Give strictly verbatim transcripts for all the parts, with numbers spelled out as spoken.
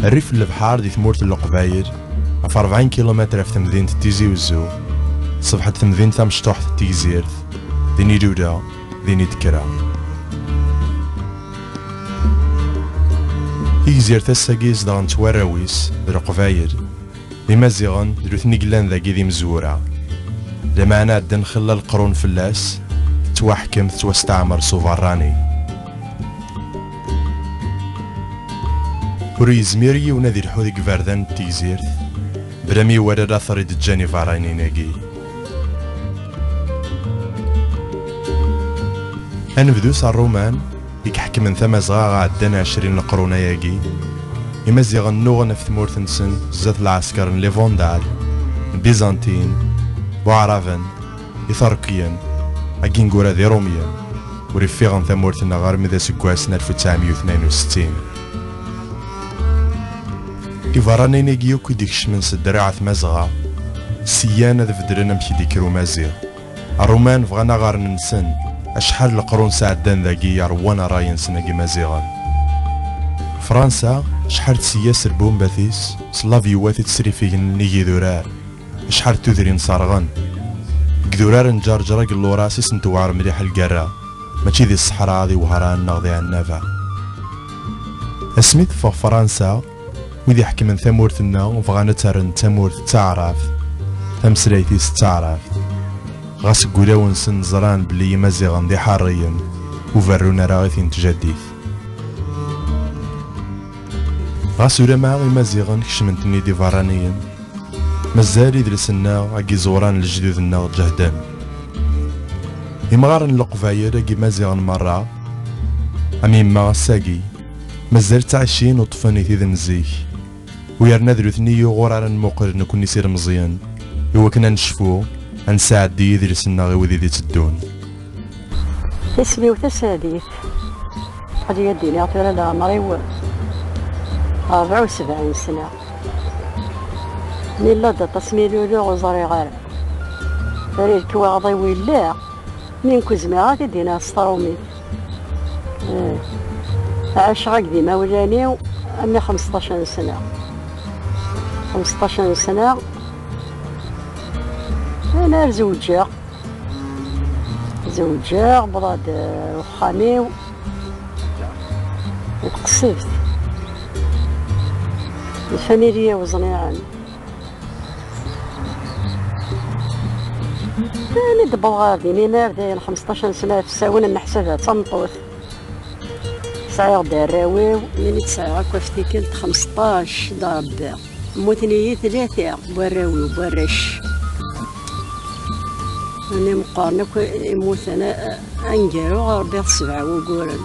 Rrif n lebḥer di tmurt n Leqbayel, ɣef rebɛin kilumetr ɣef temdint n Tizi Uzzu, tṣebḥ-d temdint tamecṭuḥt n Tegzirt, din i lula, din i d-kkreɣ. Tigzirt ass-agi zedɣent warraw-is d Leqbayel, d Imaziɣen d nutni i yellan dagi d imezwura. Lameɛna ɛeddan xilla leqrun fell-as, tettwaḥkem, tettwasteɛmer s uberrani. Ur yezmir yiwen ad ilḥu deg iberdan n Tegzirt bla mi iwala later i d-ǧǧan iberraniyen-agi. Ad nebdu s Ṛṛuman i iḥekmen Tamazɣa ɣer ɛeddan ɛecrin leqrun ayagi. Imaziɣen nnuɣen ɣef tmurt-nsen zdat lɛesker n les Vandales, n Byzantines, Buɛraben, Iṭerkiyen, agi ineggura d Iṛumyen, ur iffiɣen tamurt-nneɣ armi d aseggas n alef u tesɛemya u tnin u settin. Iberraniyen-agi akk i d-ikecmen s ddreɛ n Tmazɣa, syan ad beddlen amek i d-ikker Umaziɣ. Ṛṛuman bɣan aɣaren-nsen, acḥal leqrun sɛeddan dagi ṛwan ṛṛay-nsen agi Imaziɣen. Fransa, acḥal d sya s lbumbat-is, s lavyuwat i ttesrifigen nnig idurar, acḥal n tudrin serɣen. Deg idurar n Ǧerǧer akked Luras i sen-tewɛer mliḥ lgerra, mačči di ṣṣeḥra di Wehran neɣ di Ɛennaba. Asmi teffeɣ Fransa, wid iḥekmen tamurt-nneɣ bɣan ad tt-rren d tamurt d taɛrabt, tameslayt-is d taɛrabt. Ɣas deg wulawen-nsen ẓran belli Imaziɣen d iḥerriyen, ur berrun ara i tin n tjaddit. Ɣas ulamma Imaziɣen kecmen-ten-id iberraniyen, mazal idles-nneɣ agi ẓuran lejdud-nneɣ ǧehden. Imɣaren n Leqbayel agi Imaziɣen merra, am yemma ass-agi, mazal ttɛicin uṭṭfen i tid n zik. U yerna d nutni yuɣur ara nmuqel nekkni s ilemẓiyen, iwakken ad necfu, ad nesɛeddi idles-nneɣ i wid i d-iteddun. Isem-iw Tasaɛdit. Ad d-iniɣ tura leɛmer-iw ṛebɛa u sebɛin sna. Mi llan-d aṭas mi luleɣ ur ẓriɣ ara. Tura lekwaɣeḍ-iw yella, mi nekk ur zmireɣ ad t-id-iniɣ s tṛumit. Eh, ɛaceɣ akked imawlan-iw armi xemseṭṭac n sna. Xemseṭṭac n sna, ana ar zewǧeɣ. Zewǧeɣ, wwḍeɣ-d, eh, uxxam-iw. Tqeṣṣibt. Lfamilya-w ẓniɛen. Mi d-wwḍeɣ ɣer din, imar dayen xemseṭṭac n sna, ad tt-awin ad neḥsab d tameṭṭut. Sɛiɣ-d arraw-iw, mi d-sɛiɣ akk ɣef tikkelt xemseṭṭac d Rebbi. Mmuten-iyi tlata n warraw-iw n warrac. Win imeqqren akk immuten, a-, aneggaru ɣer rbiɣ sebɛa wuguren.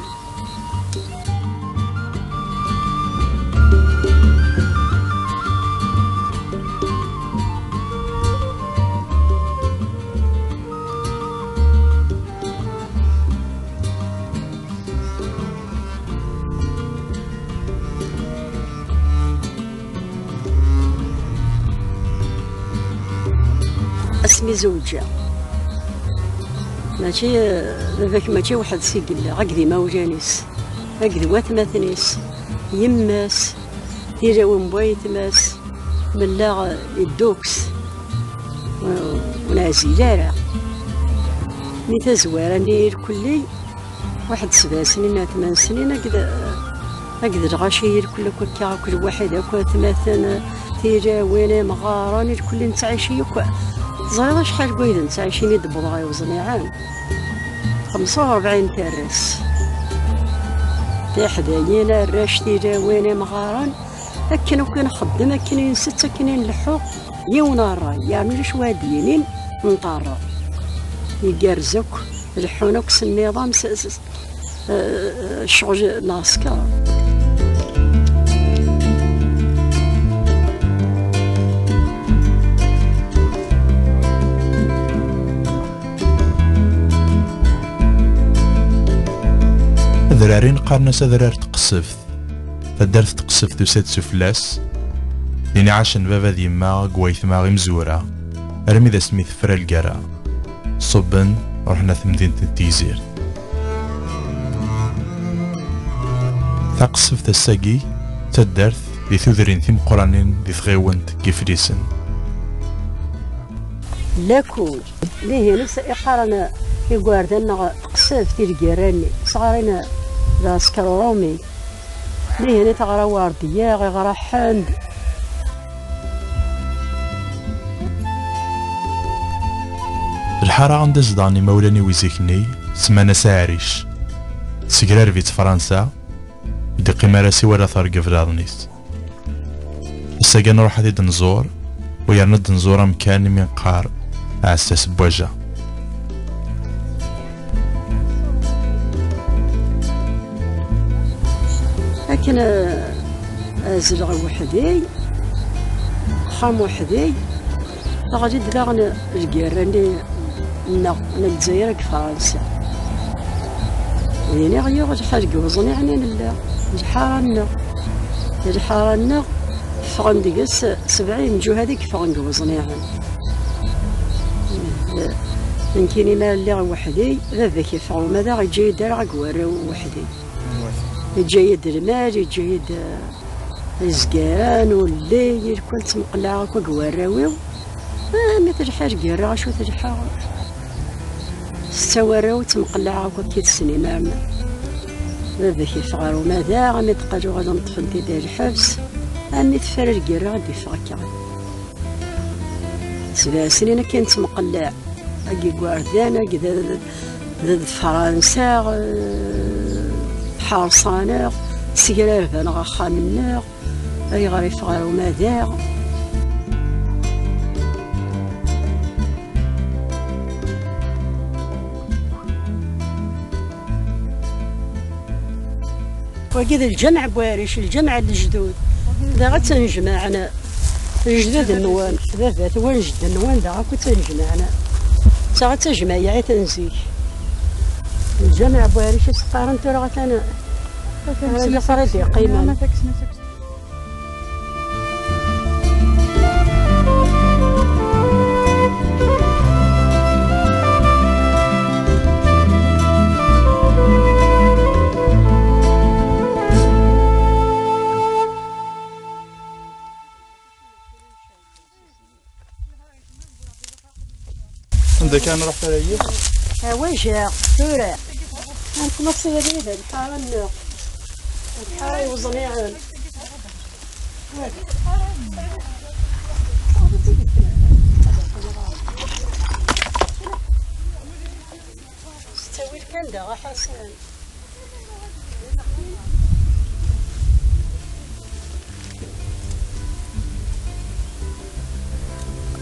Asmi zewǧeɣ, mačči, baba-k mačči weḥd-s i yella, akked imawlan-is, akked watmaten-is, yemma-s, tilawin n wayetma-s, nella ddukkes, ur, ur neɛzil ara. Mi tazwara-nni irkelli, waḥed sebɛa snin neɣ tman snin, akked, akked lɣaci irkelli akk akka, akked waḥed akk atmaten, tilawin, imɣaren, irkelli nettɛici akk. Teẓriḍ acḥal n wayden ttɛicin i d-wwḍeɣ i Uẓniɛen? Xemsa u rebɛin tarra-s. Tiḥdayin, arrac, tilawin, imɣaren, akken akk i nxeddem, akken i nsett, akken i nleḥḥu, yiwen ṛṛay, yeɛni ulac wa ad d-yinin nṭerreɣ. Igerrez akk, leḥḥun akk s nniḍam, s, s, eh, ccɣel n lɛesker. Adrar-in qqaren-as adrar n Tqeseft. Taddart n Tqeseft tusa-d sufella-s. Din i ɛacen baba d yemma deg waytma imezwura, armi d asmi tefra lgerra. Ṣubben, ruḥen ar temdint n Tegzirt. Taqeseft ass-agi d taddart di tudrin timeqqranin di tɣiwant n Yiflisen. Lakul, dihin i s-, i qqaren igerdan neɣ Tqeseft i lgirra-nni, sɣarin d aɛesker uṛumi. Dihin i teɣra Werdiya, iɣra Ḥend. Lḥara anda zedɣen imawlan-iw zik-nni, semman-as Aɛric. Tesegrareb-itt Fransa, ur d-iqqim ara siwa la tergeb laḍen-is. Ass-agi ad nruḥ ad t-id-nẓur, u yerna ad d-nẓur amkan imi neqqar Aɛessas n Waja. Akken, eh, ɛezleɣ weḥd-i, axxam weḥd-i, teɣli-d daɣen lgirra-nni nneɣ n Lezzayer akked Fransa. Din i ɣ-yuɣ lḥal deg Weẓniɛen i nella, lḥara-nneɣ. Lḥara-nneɣ ffɣen deg-s sebɛa imjuhad i yeffɣen deg Weẓniɛen. Nekkini ma lliɣ weḥd-i, baba-k yeffeɣ uma d aɣ-yeǧǧa-yi-d ara deg warraw weḥd-i. Yeǧǧa-yi-d lmal, yeǧǧa-yi-d, eh, izgaren, ulli, ilkul ttemqellaɛeɣ akk deg warraw-iw. Ah, mi telḥa lgirra, acu telḥa? Setta warraw ttemqellaɛeɣ akk akka i tessen imarna. Baba-k yeffeɣ ɣer umadaɣ, mi d-qqal uɣalen ṭṭfen-t-id ar lḥebs, armi tefra lgirra ad d-iffeɣ akka. Sebɛa snin akka i nettmeqleɛ, agi deg Igerdan, agi d, d, d, d Fransa, eh, ḥerṣan-aɣ, ssegraben axxam-nneɣ, ayɣer i ffɣeɣ ɣer umadaɣ. Wagi d lǧameɛ n Waric, lǧameɛ n lejdud. Daɣ ad tt-nejmeɛen lejdud-nwen, baba-twen, jeddi-nwen, daɣ akk ad tt-nejmeɛen. D ta i d tajmaɛit n zik. Lǧameɛ n Waric i s-qqaren tura atan, atan s lafar i d-yeqqimen. Anda kan ruḥ tara-yi. Awajeɣ, tura. Ad nkumaṣi abrid, lḥara-nneɣ. Lḥara iweẓniɛen. S ttawil kan daɣ a Ḥasan.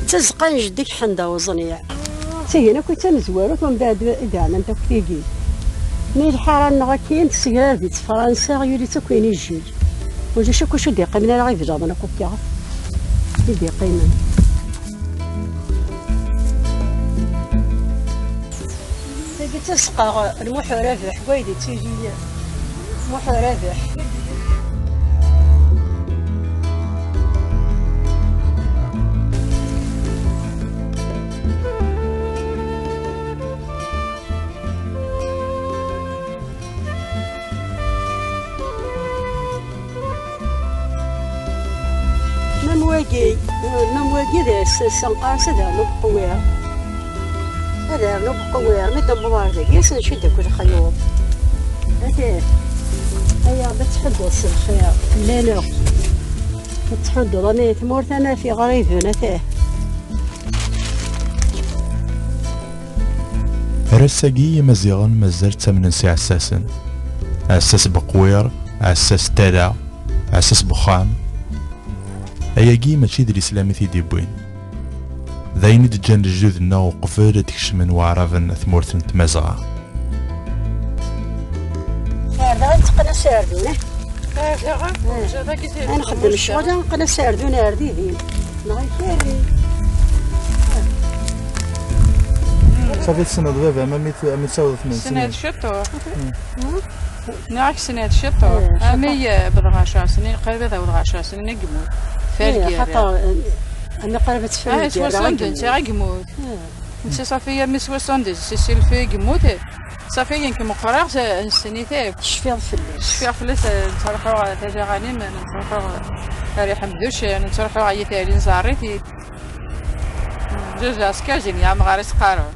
D tazeqqa n jeddi-k Ḥenda Uẓniɛ. Tigin akk d tamezwarut, umbeɛd i d-ɛnant akk tigi. Mi lḥara-nneɣ akkin, tessegrard-itt Fransa, yuli-tt akk inijjel. Ulac akk acu d-iqqimen, ala iblaḍen akk akka i d-iqqimen. Tagi d tazeqqa n Muḥ Rabeḥ, deg way d-ittili Muḥ Rabeḥ. Mam wagi, mam wagi d s-, senqar-as ad rnu beqwiṛ. Ad rnu beqwiṛ, mi d-newweḍ ar dagi, ad s-ncud akk lexyuḍ. Atah, ay Ṛebbi, ad tḥuddeḍ s lxir fell-aneɣ. Ad tḥuddeḍ ama i tmurt, ama f iɣriben, atah. Ar ass-agi, Imaziɣen mazal ttamnen s iɛessasen. Aɛessas n uqwiṛ, aɛessas n tala, aɛessas n uxxam. Ayagi mačči d Lislam i t-id-iwwin. D ayen i d-ǧǧan lejdud-nneɣ uqbel ad d-kecmen Waɛraben tmurt n Tmazɣa. Ar da ad teqqen aserdun, eh? Ar da, eh. Ad nxeddem ccɣel, ad neqqen aserdun ar didin. Neɣ ikerri. Safi tessneḍ baba-m, ami t-, ami tawḍet. Ssneɣ ciṭuḥ. Nniɣ-ak ssneɣ ciṭuḥ. Eh, ciṭuḥ. Ami, eh, wwḍeɣ ɛecṛa snin, qrib ad awḍeɣ ɛecṛa snin i yemmut. Eh, xaṭer, eh, ami qrib ad teffer lgerra, i yemmut. Ah, soixante-dix i yemmut. Eh. Netta ṣafi armi soixante-dix, si silfi i yemmut. Ṣafi nekk meqqreɣ, s-, nessen-it akk. Tecfiḍ fell-as. Cfiɣ fell-as, eh, nettruḥu ɣer Tajaɣanim, nettruḥu ɣer Iḥemduc, nettruḥu ɣer Yitali, nẓerr-it-id. Jauj ɛesker Zini Ɛemɣar i s-qqaren.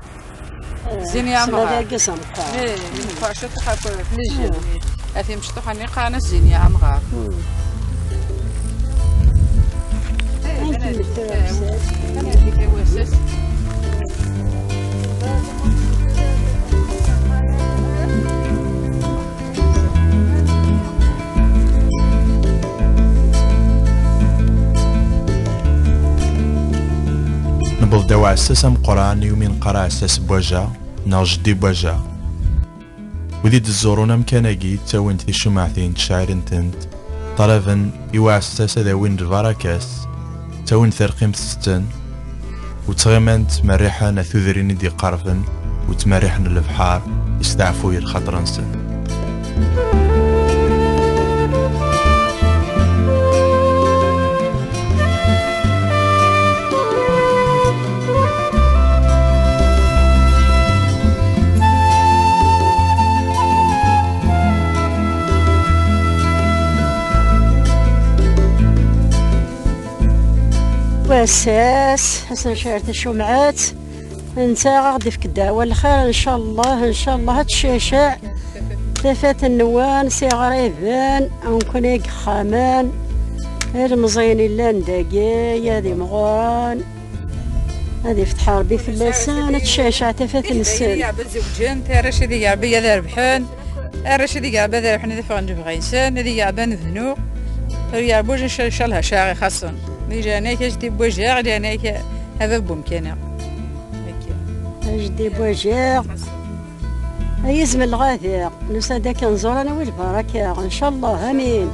Eh, Zini Ɛemɣar. Dagi ameqqran. Eh, meqqer ciṭuḥ akk fell-as. Eh. A timecṭuḥ-nni qqaren-as Zini Ɛemɣar. Hmm. Eh, ad nkemmel tura, eh, ad nkemmel tura. Newweḍ-d i uɛessas ameqqran iwumi neqqar aɛessas n Waja neɣ jeddi n Waja. Wid i d-iẓẓurun amkan-agi ttawin-d ticumaɛtin, ttceɛɛiren-tent, ṭṭalaben i uɛessas ad awin lbaraka-s, ttawin talqimt-nsen, u ttɣimant merriḥen a tudrin i d-iqerben, u ttmerriḥen lebḥer, isteɛfu i lxaṭer-nsen. Wassas, ass n cer tacumɛet, netta aɣ-d-ifk ddeɛwa n lxir, ncallah, ncallah ad tcacɛ tafat-nwen s iɣriben, nekkni i yexxamen, ilemẓiyen illan dagi, ad imɣuren. Ad ifteḥ Ṛebbi fell-asen, ad tcacɛet tafat-nsen. Ad zewǧen, arrac ad ig Ṛebbi ad rebḥen, arrac ad ig Ṛebbi ad rebḥen, ad ffɣen lebɣi-nsen, ad ig Ṛebbi ad nebnu. Ad ig Ṛebbi, ncallah, ccɛer ixaṣṣen. Di leɛnaya-k, a jeddi Bujaɣ, di leɛnaya-k, a bab n umkan-a. A jeddi Bujaɣ. Ay izem n lɣader, nusa-d akken nẓur ad nawi lbaraka, ncallah, amin.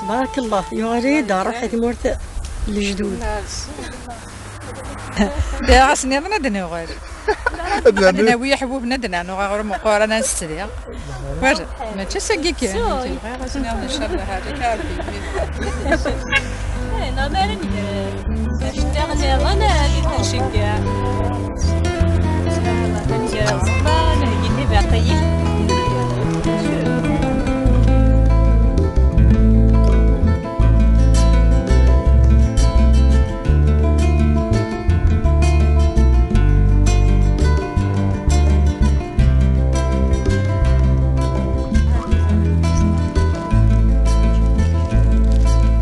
Tbarak Allah, yuɣal-iyi-d ṛṛuḥ i tmurt n lejdud. Diɣ ass nniḍen ad d-nuɣal. Ad nernu. Ad nawi iḥbuben, ad nernu aɣrum meqqran, ad nsetdi. Wala, mačči ass-agi kan. Bɣiɣ ass nniḍen, ncallah, hadi, a Ṛebbi. Eh, neɣ mi ara nger acettiḍ nniḍen, ad nceggeɛ. Ad nger aẓeṭṭa, ad nheggi tibaqiyin.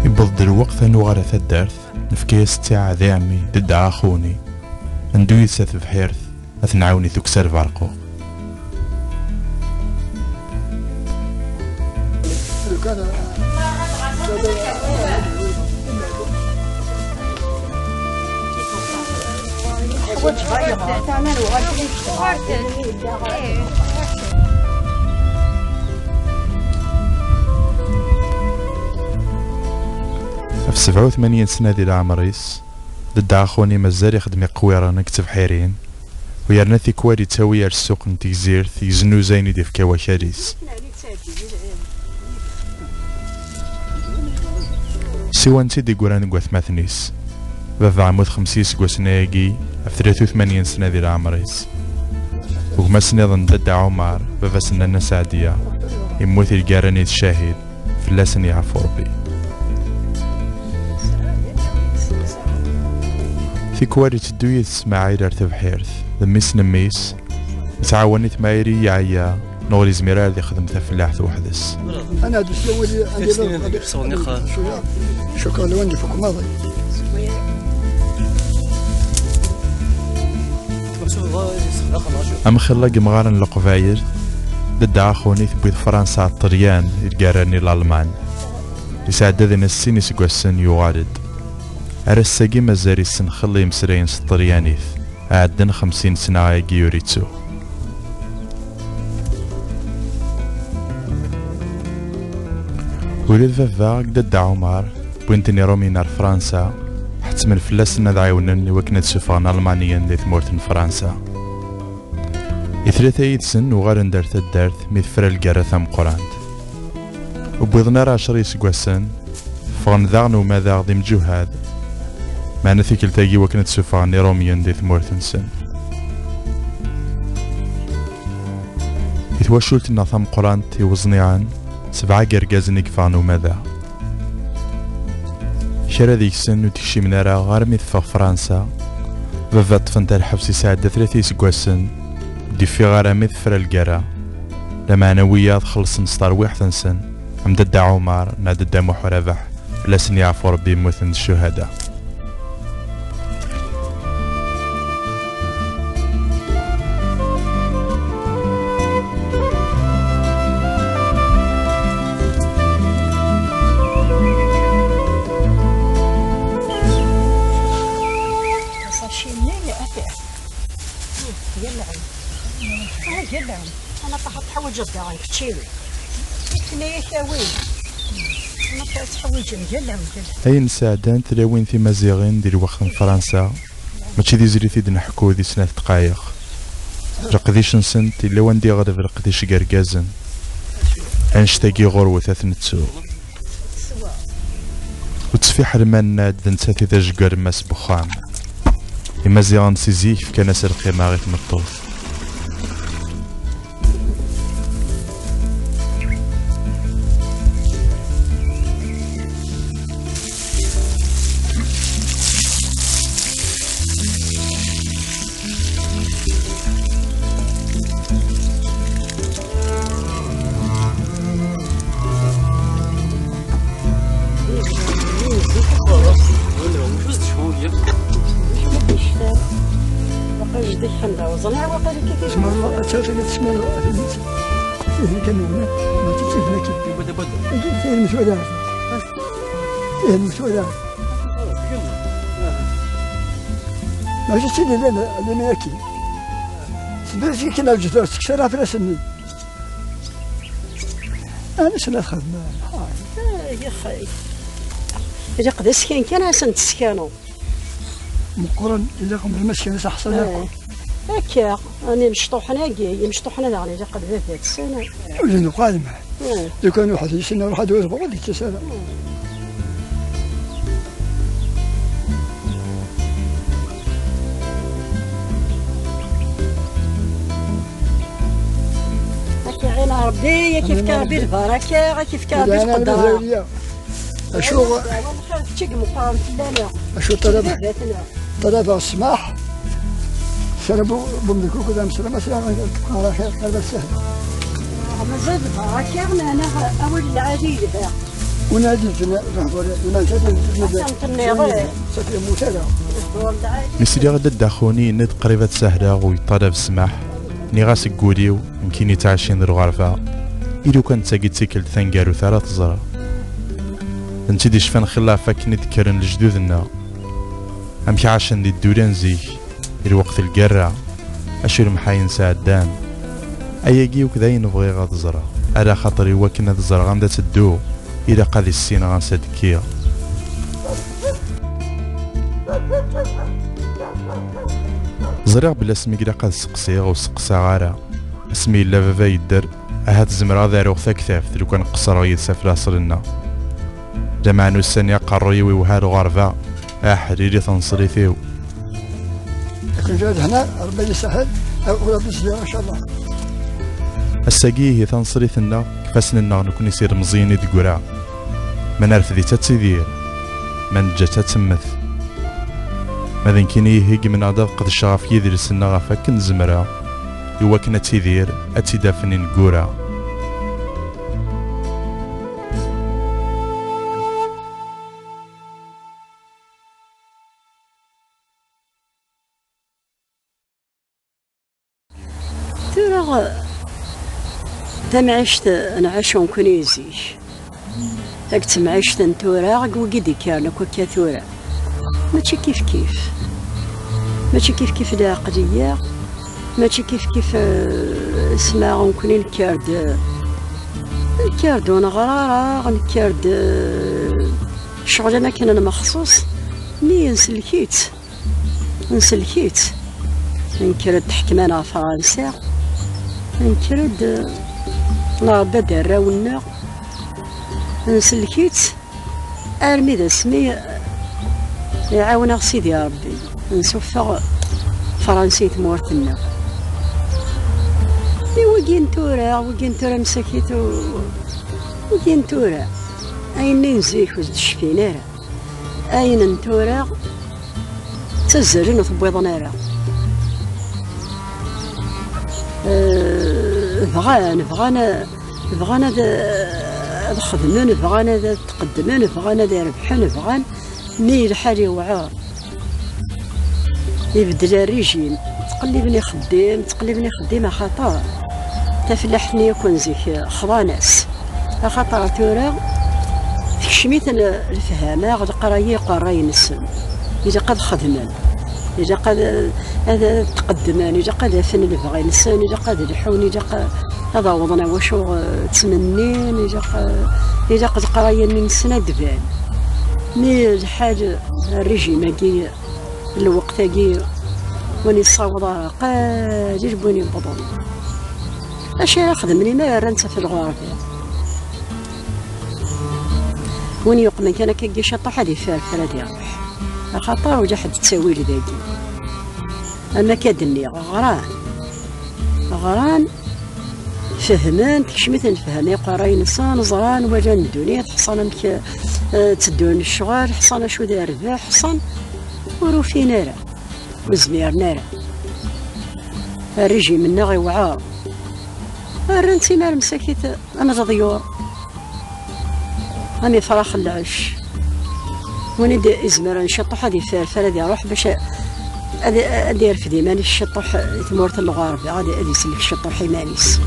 Yewweḍ-d lweqt ad nuɣal ar taddart. Nefka-yas ttiɛad i ɛemmi, d dda axuni. Ndu yid-s ar tebḥirt, ad t-nɛawen i tukksa n lberqu. Ɣef sebɛa u tmanyin sna di leɛmer-is, d dda axuni mazal ixeddem iqwiren deg tebḥirin, u yerna tikwal yettawi ar ssuq n tegzirt yeznuzayen i d-ifka wakal-is. Siwa netta i d-yeggran deg watmaten-is. Baba Ɛmud xemsa iseggasen ayagi, ɣef tlata u tmanyin sna di leɛmer-is. Gma-s nniḍen, Dadda Ɛumar, baba-s n Nanna Seɛdiya, yemmut i lgara-nni d ccahid, fell-asen yeɛfu Rebbi. Tikwal itteddu yid-s Smaɛil ar tebḥirt, d mmi-s n mmi-s, yettɛawan-it ma yella yeɛya, neɣ ur yezmir ara ad yexdem tafellaḥt weḥd-s. أنا عاد شوية عندي شكرا لوين فوق ماضي. Amxella n yimɣaren n Leqbayel, d dda axuni tewwi-t Fransa ɣer Ṭṭelyan i lgara-nni n Lalman. Yesɛedda dinna sin iseggasen, yuɣal-d. Ar ass-agi mazal isenxel imeslayen s tṭelyanit. Ɛeddan xemsin sna ayagi ur ittu. Ula d baba akked Dda Ɛumar wwin-ten Iṛumyen ar Fransa, ḥettmen fell-asen ad ɛiwnen i wakken ad ssufɣen Almaniyen di tmurt n Fransa. I tlata yid-sen uɣalen-d ar taddart mi tefra lgerra tameqqrant. Ur wwiḍen ara ɛecra iseggasen, ffɣen daɣen umadaɣ d imjuhad, meɛna tikkelt-agi wakken ad ssufɣen Iṛumyen di tmurt-nsen. I twacult-nneɣ tameqqrant iweẓniɛen, sebɛa n yergazen i yeffɣen umadaɣ. Kra deg-sen ur d-kcimen ara armi teffeɣ Fransa. Baba ṭṭfen-t ɣer lḥebs yesɛedda tlata iseggasen, ur d-iffiɣ ara armi tefra lgerra. Lameɛna wiyaḍ xellṣen s terwiḥt-nsen, am Dda Ɛumar neɣ Dda Muḥ Rabeḥ, fell-asen yeɛfu Rebbi, mmuten d ccuhada. Ayen sɛeddan tlawin timaziɣin di lweqt n Fransa, mačči d izri i d-neḥku di snat dqayeq. Leqdic-nsent yella wanda iɣleb leqdic n yergazen. Annect-agi ɣur-wet ad t-nettu. Ur ttfiḥ lmal n Nna d nettat i d ajeggal n Mass Buxxam. Imaziɣen si zik fkan-as lqima i tmeṭṭut. ماشي سيدي، لا، لا، لا، ما يكفي. سبيل زي كنا الجدار، تكسر في راس النيل. أنا سنة خدمة. آه، يا خي. إلا قد سكان كان عشان تسكانوا. مقرن، إلا قم بالمسكن، صح، صح. آه. هكا، أنا مشطوحنا جاي، مشطوحنا داغني، إلا قد ذات السنة. وزن قادمة. لو كان واحد يسنى واحد ويربع، غادي تسأل. هاكي عين ربي، يا كيف كان ربي البركة، يا كيف كان ربي القدرة. أشو؟ والله خير، تشق مقام في الليلة. أشو طلب؟ ثلاثة السماح. شربوا بملكوك ولا مسلم، مسلم، على خير، قلب السهل. مازال بقى، كان أنا أول العادي اللي بقى. Ur nɛeddi-d, nehḍer, ur nɛeddi-d, nehḍer. Ass-a n tenniḍ, eh. Safi, yemmut ara. Mi sliɣ dadda Xuni yenna-d qrib ad sahleɣ u yeṭṭalab ssmaḥ, nniɣ-as deg wul-iw, nekkini ttɛacin di lɣerba, i lukan d tagi d tikkelt taneggarut ara teẓreɣ. D netta i d-icfan xilla ɣef wakken i d-kkren lejdud-nneɣ. Amek ɛacen di ddula n zik, di lweqt n lgerra, acu lemḥayen sɛeddan. Ayagi akk d ayen bɣiɣ ad ẓreɣ, ala xaṭer i wakken ad ẓreɣ anda ttedduɣ, ilaq ad issineɣ ansa d-kkiɣ. Ẓriɣ belli asmi ilaq ad seqsiɣ ur seqsaɣ ara. Asmi yella baba yedder, ahat zemreɣ ad aruɣ taktabt lukan qeṣṣreɣ yid-s ɣef laṣel-nneɣ. Lameɛna ussan-a aqerruy-iw iwehha lɣerba, aḥlil i tneṣlit-iw. Akken jɛel hna, Rebbi ad isahel, ur ad izdiɣ, incallah. Ass-agi ihi taneṣlit-nneɣ, deg ifassen-nneɣ nekni s ilemẓiyen i d-teggra. Ma nerfed-itt ad tidir, ma neǧǧa-tt ad temmet. Ma d nekkini ihi i yemneɣ-d ad qedceɣ ɣef yidles-nneɣ ɣef akken zemreɣ, i wakken ad tidir, ad tt-id-afen ineggura. Tura tamɛict nɛacu nekkni zik, akked temɛict n tura, akked wigi d-ikkaren akk akka tura, mačči kifkif. Mačči kifkif lɛeqliya, mačči kifkif, eh, sma nekkni nekker-d, nekker-d ur neɣri ara, nekker-d, eh, ccɣel am akken n mexṣuṣ, mi nsellek-itt. Nsellek-itt. Nker-d ḥekman ɣer Fransa. Nker-d, nṛebba-d arraw-nneɣ. Nsellek-itt armi d asmi iɛawen-aɣ Sidi Ṛebbi. Nsuffeɣ Fransa i tmurt-nneɣ. I wigi n tura, wigi n tura msakit u-, wigi n tura, ayen n zik ur s-d-cfin ara. Ayen n tura ttazzalen ur t-wwiḍen ara. Eh, bɣan, bɣan, bɣan ad, ad xedmen, bɣan ad, ad tqeddmen, bɣan ad rebḥen, bɣan, mi lḥal iwɛer. Ibeddel rrijim, ttqelliben ixeddim, ttqelliben ixeddim axaṭer tafellaḥt-nni yakk n zik xḍan-as. Axaṭer tura tekcem-iten lefhama ɣer leqraya i uqerray-nsen. Ilaq ad xedmen, ilaq ad, ad, ad tqeddmen, ilaq ad afen lebɣi-nsen, ilaq ad lḥun, ilaq ad awḍen a wacu, eh, ttmennin, ilaq, eh, ilaq leqraya-nni-nsen ad d-tban. Mi lḥal rrijim-agi, lweqt-agi, win yessaweḍ ara qalil n win yewwḍen. Acu ara xedmen imi ara rran-tt ɣef lɣerba? Win yuqmen kan akka deg ciṭuḥ ad iferfer ad iruḥ. Axaṭer ulac ḥedd ttawil dagi. Am akka d-nniɣ, ɣran. Ɣran, fehmen, tekcem-iten lefhama i uqerray-nsen, ẓran, walan ddunit, ḥṣan amek, eh, tteddun lecɣal, ḥṣan acu d rrbeḥ, ḥṣan ur ufin ara, ur zmiren ara. Rrijim-nneɣ iwɛer. Rran-tt imar msakit am leḍyur, am ifrax n lɛecc. Win i d-izemren ciṭuḥ ad iferfer ad iruḥ bac a-, ad, ad irfed iman-is ciṭuḥ i tmurt n lɣerba, ad, ad isellek ciṭuḥ iman-is.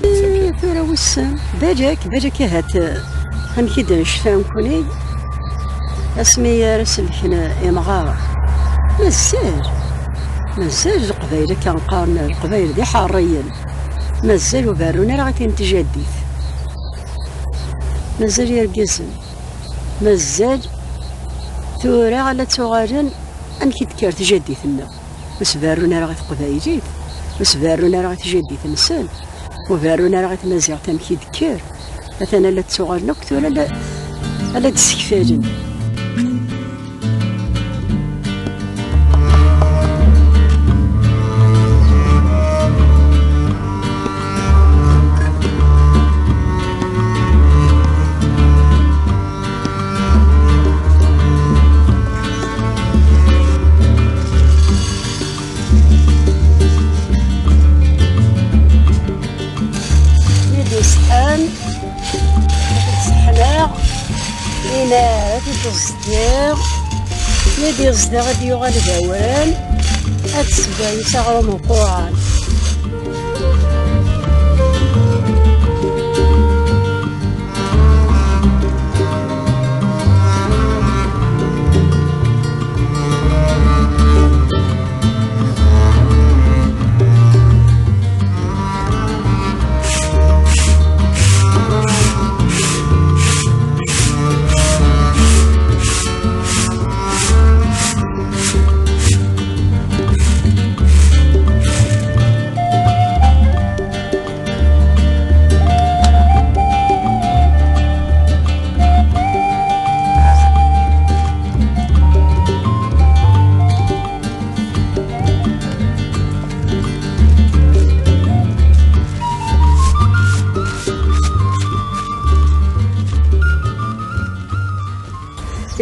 Eh, tura wissen, balak, balak ahat, eh, amek i d-necfa nekkni, asmi ara sellken imɣaren. Mazal, mazal Leqbayel akka qqaren, Leqbayel d iḥerriyen. Mazal ur berrun ara i tin n tjaddit. Mazal irgazen. Mazal tura la ttuɣalen amek i d-tekker tjaddit-nneɣ. Ur s-berrun ara ɣer teqbaylit. Ur s-berrun ara i tjaddit-nsen, ur berrun ara i tmaziɣt amek i d-tekker. Atan ala ttuɣalen akk tura la, ala d-ssektalen. Mi d-iseḥḥan, ad t-id-seḥḥneɣ, ina ad t-id-ẓẓgeɣ. Mi d-iẓḍiɣ ad d-yuɣal d awal, ad d-sewwayen s aɣrum uquran.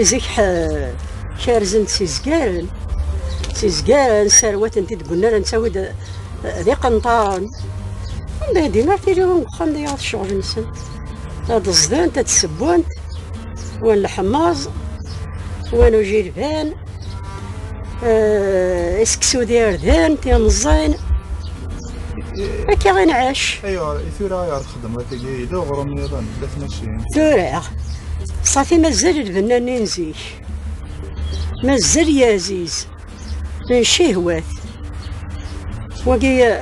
Zik, ḥ-, kerzen-d s izgaren, s izgaren, sserwaten-t-id deg unnar, nettawi-d, eh, d iqenṭaren. Anda i d-inar tiliwin deg uxxam d yaɣ ccɣel-nsen. Ad ẓdent, ad ssewwent, wan leḥmaẓ, wan ujilban, eh, iseksu d irden, timeẓẓin. Akka i nɛac. Ayɣer i tura ayɣer txeddmeḍ tagi? Yella uɣrum nniḍen, tella tmacint. Tura, ṣafi mazal lbenna-nni n zik. Mazal yaziz. N cihwat. Wagi, eh,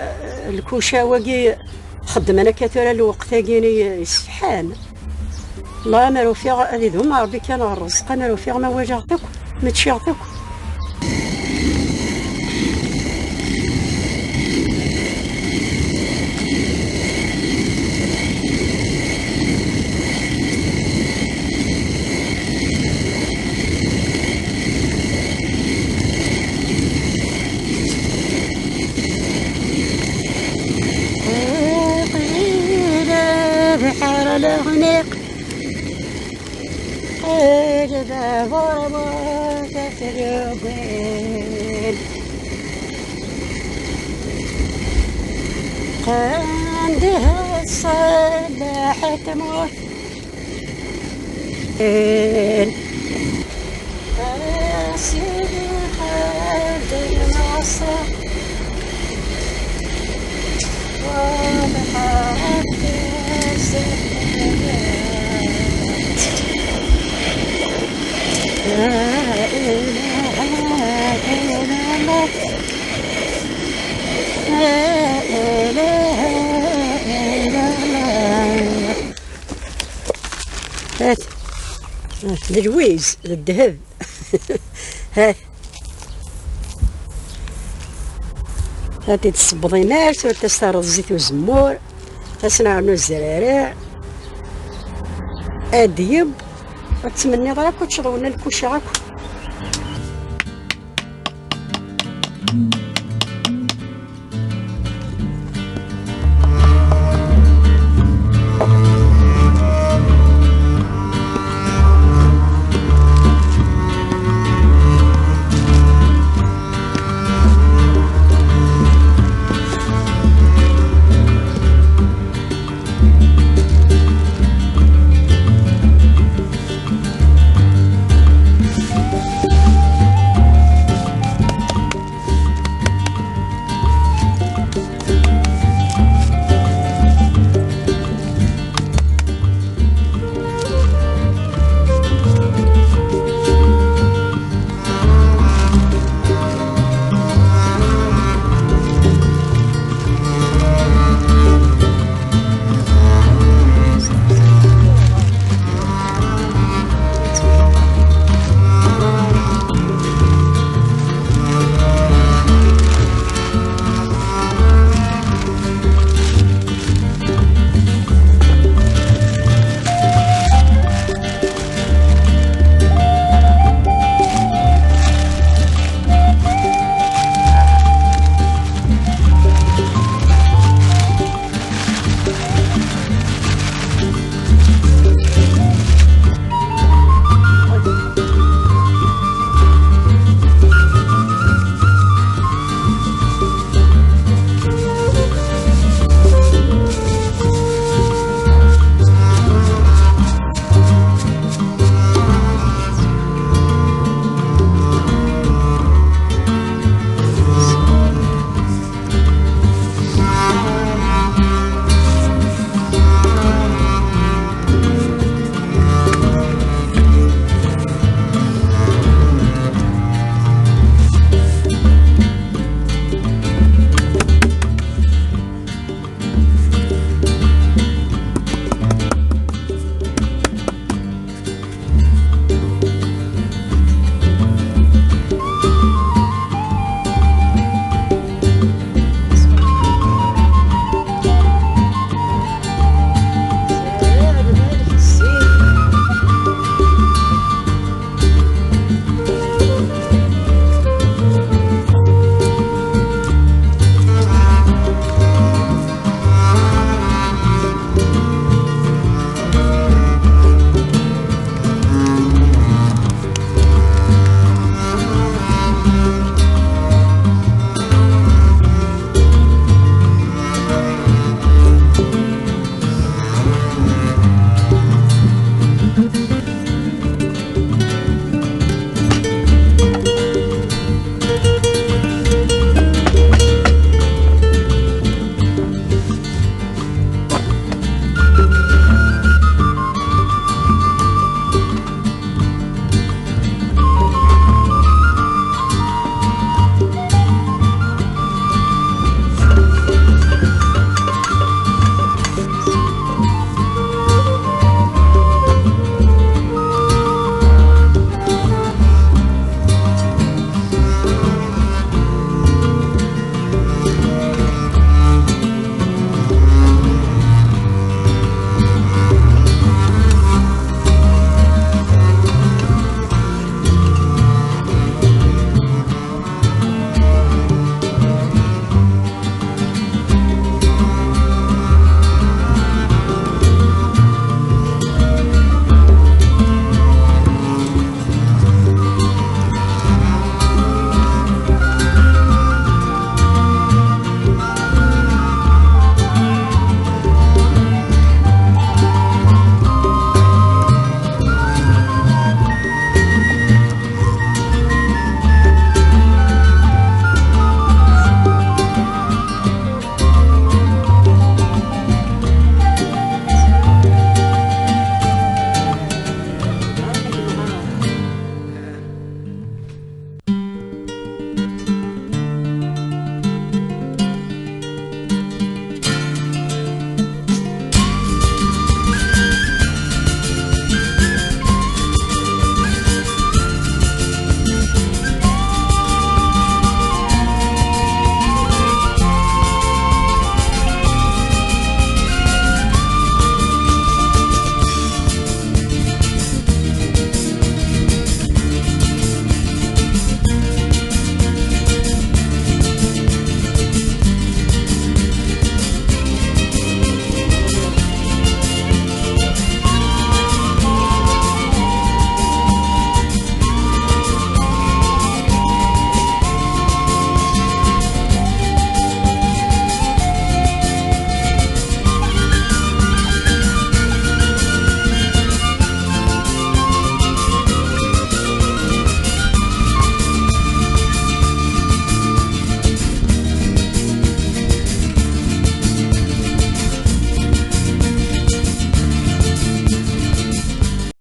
lkuca, wagi xeddmen akka tura lweqt-agi-ni yessetḥan. Wallah, amer ufiɣ ad idum Ṛebbi kan ɣer rrezq, amer ufiɣ ma walaɣ-t akk, ma ččiɣ-t akk. Qila bḥer leɣniq. Eg d aburbu tetrugin. Qandih ṣṣbeḥ tmurt. هات. هات. د لويز، د الذهب. هات. هاتي تسبض ينار، ثورت تستعرض الزيت والزمور، تسنع نوز الزرارع. اديب. تمني غير كنت شغلنا الكوشة غير.